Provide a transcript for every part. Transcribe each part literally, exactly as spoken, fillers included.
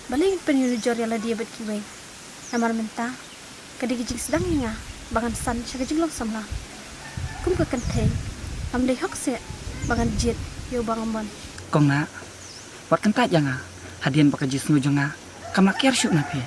Balei ngin pynïoh nujor ïa lade bad kiwei? Namar mynta ka dei ka jingsdang ïa nga ba ngan san sha ka jinglong samla. Kum ka kynthei, ngam dei hok seh ba ngan jied ïa uba nga mon. Kong Nah, wat kyntait ïa nga. Hadien ba ka jingsngew jong nga kam lah kiar shuh na phi.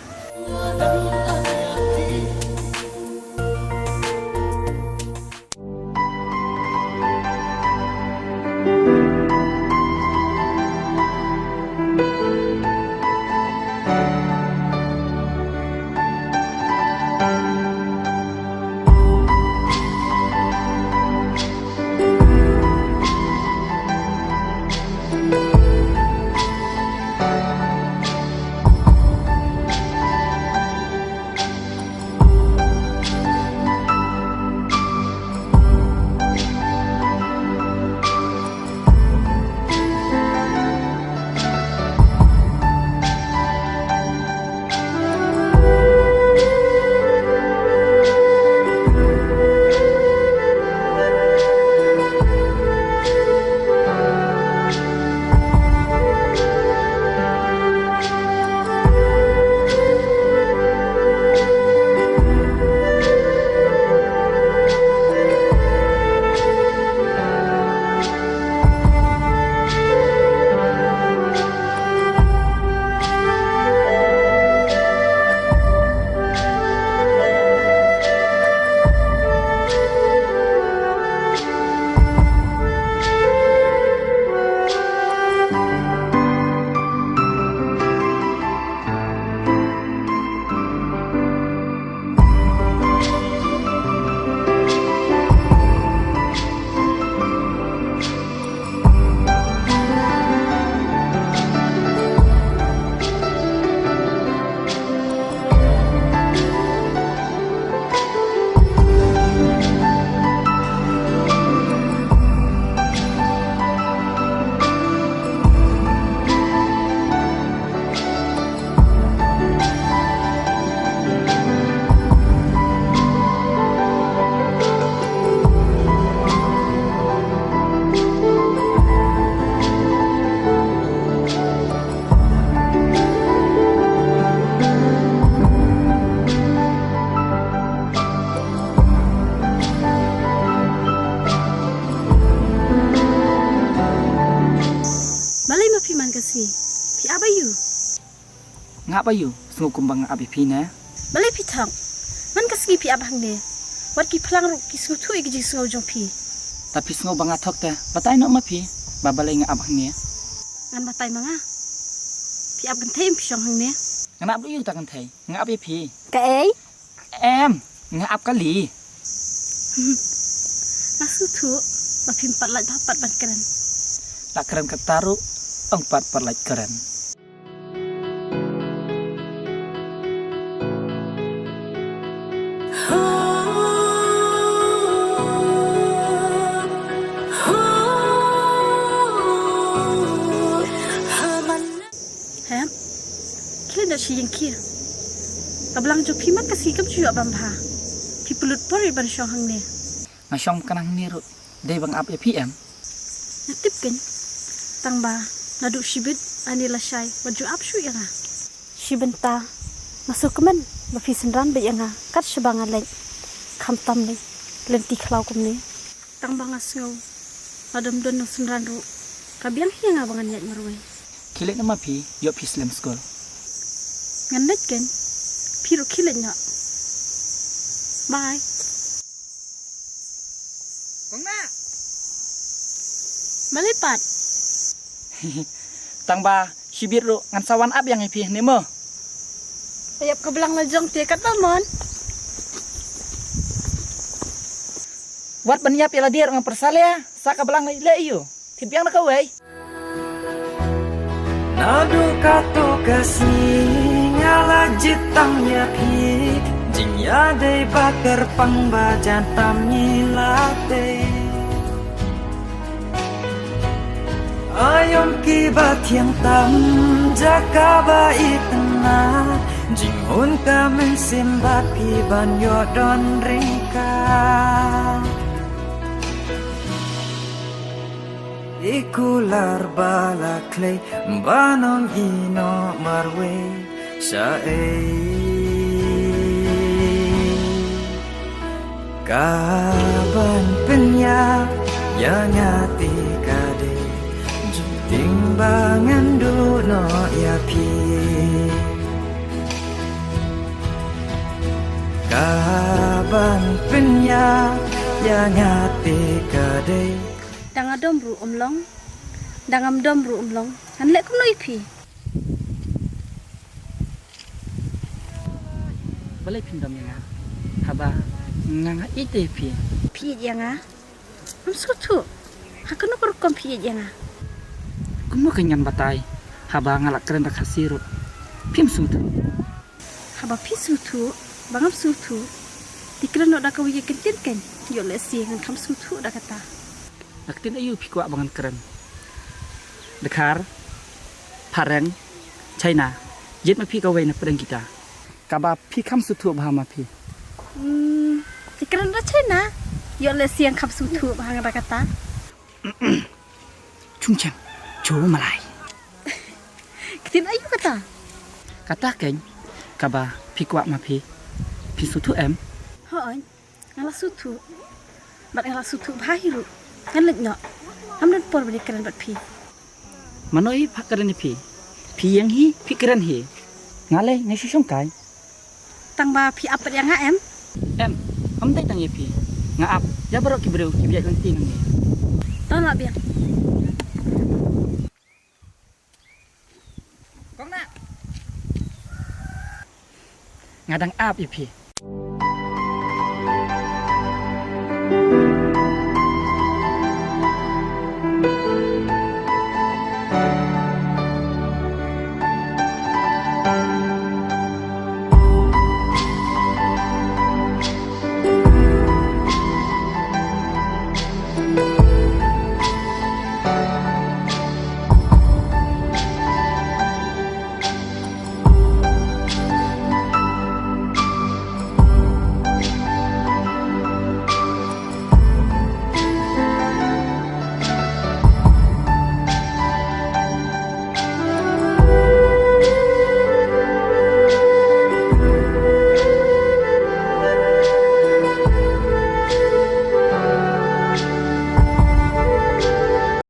Balei ma phi man ka sngi? Phi ap aiu? Nga ap aiu, sngew kumba nga ap ïa phi ne? Balei phi thok? Man ka sngi phi ap hangne. Wat ki phlang ruh ki sngewthuh ïa ki jingsngew jong phi. Ta phi sngew ba nga thok te, batai noh ma phi ba balei nga ap hangne. Ngan batai ma nga. Phi ap kynthei em phi shong hangne? Nga ap aiu ta kynthei, nga ap ïa phi. Kaei? Em, nga ap kali. Nga sngewthuh ba phim pat lait bha pat ban kren. La kren kata ruh, ong pat pat lait kren. Hep, khie leit noh sha ïing khie. Ka blang jong phi man ka sngi kam ju ïoh bam bha. Phi pynlut por ïa ban shong hangne. Nga shong khnang hangne ruh dei ba nga ap ïa phi em? Nga tip keiñ. Tang ba naduh shibit hangne lashai wat ju ap shuh ïa nga. Shi bynta nga sngewkmen ba phi synran beit ïa nga kat shaba nga leit. Khamtam leit lynti khlaw kumne. Tang ba nga sngew lada ym don nongsynran ruh ka biang hi ïa nga ba ngan ïaid marwei. Khie leit noh ma phi, ïoh phi slem skul. Ngan leit keiñ. Phi ruh khie leit noh. Bye. Kong Nah. Balei pat? Tang ba shibit ruh ngan sa wan ap ïa nga ïa phi ne mo. Ïap ka blang la jong te katba mon. Wat ban ïap ïa lade ruh ngan pyrsa lei, sa ka blang lei lei ïa u. Tip ïa nga kawei. Naduh kato ka sngi nga la jied tam ïa phi. Jingïadei ba kyrpang ba jan tam ngi la tei. Aïom ki ba thiang tam jaka ba itynnat. Jinghun ka mynsiem bad phi ban ïoh don ryngkat. I kular ba la khlei ba nong ïehnoh marwei shaei. Kaban pynïap ïa nga te ka dei jingtieng ba ngan duh noh ïa phi. Kaban pynïap ïa nga te ka dei. Dang adom ruh um long. Dang am dom ruh um long. Ngan leh kumno ïa phi? Balei phin dom ïa nga? Haba nga nga ïeit ïa phi. Phi ïeit ïa nga? Ngam sngewthuh. Ha kano ka rukom phi ïeit ïa nga? Kumno ka ngan batai? Haba nga la kren da Khasi ruh phim sngewthuh. Haba phi sngewthuh ba ngam sngewthuh, te kren noh da kawei ka ktien kein. Ïoh lehse ngan kham sngewthuh da kata. Da ka ktien aïu phi kwah ba ngan kren? Dkhar, Phareng, China, jied ma phi kawei na pdeng kita kaba phi kham sngewthuh bha ma phi. Hmm, te kren da China. Ïoh lehse ngan kham sngewthuh bha nga da kata. Chungchang, cho malai. Ktien aïu kata? Kata kein kaba phi kwah ma phi. Phi sngewthuh em? Hooid, nga la sngewthuh. Bad nga la sngewthuh bha hi ruh. Ngan leit noh. Ngam don por ban ïakren bad phi. Mano hi pha kren ïa phi? Phi ïeng hi, phi kren hi. Nga lei nga shu shongkai. Tang ba phi ap pat ïa nga em? Em, ym dei tang ïa phi. Nga ap ïa baroh ki briew kiba ïaid lynti nangne. To lah biang. Kong Nah, nga dang ap ïa phi.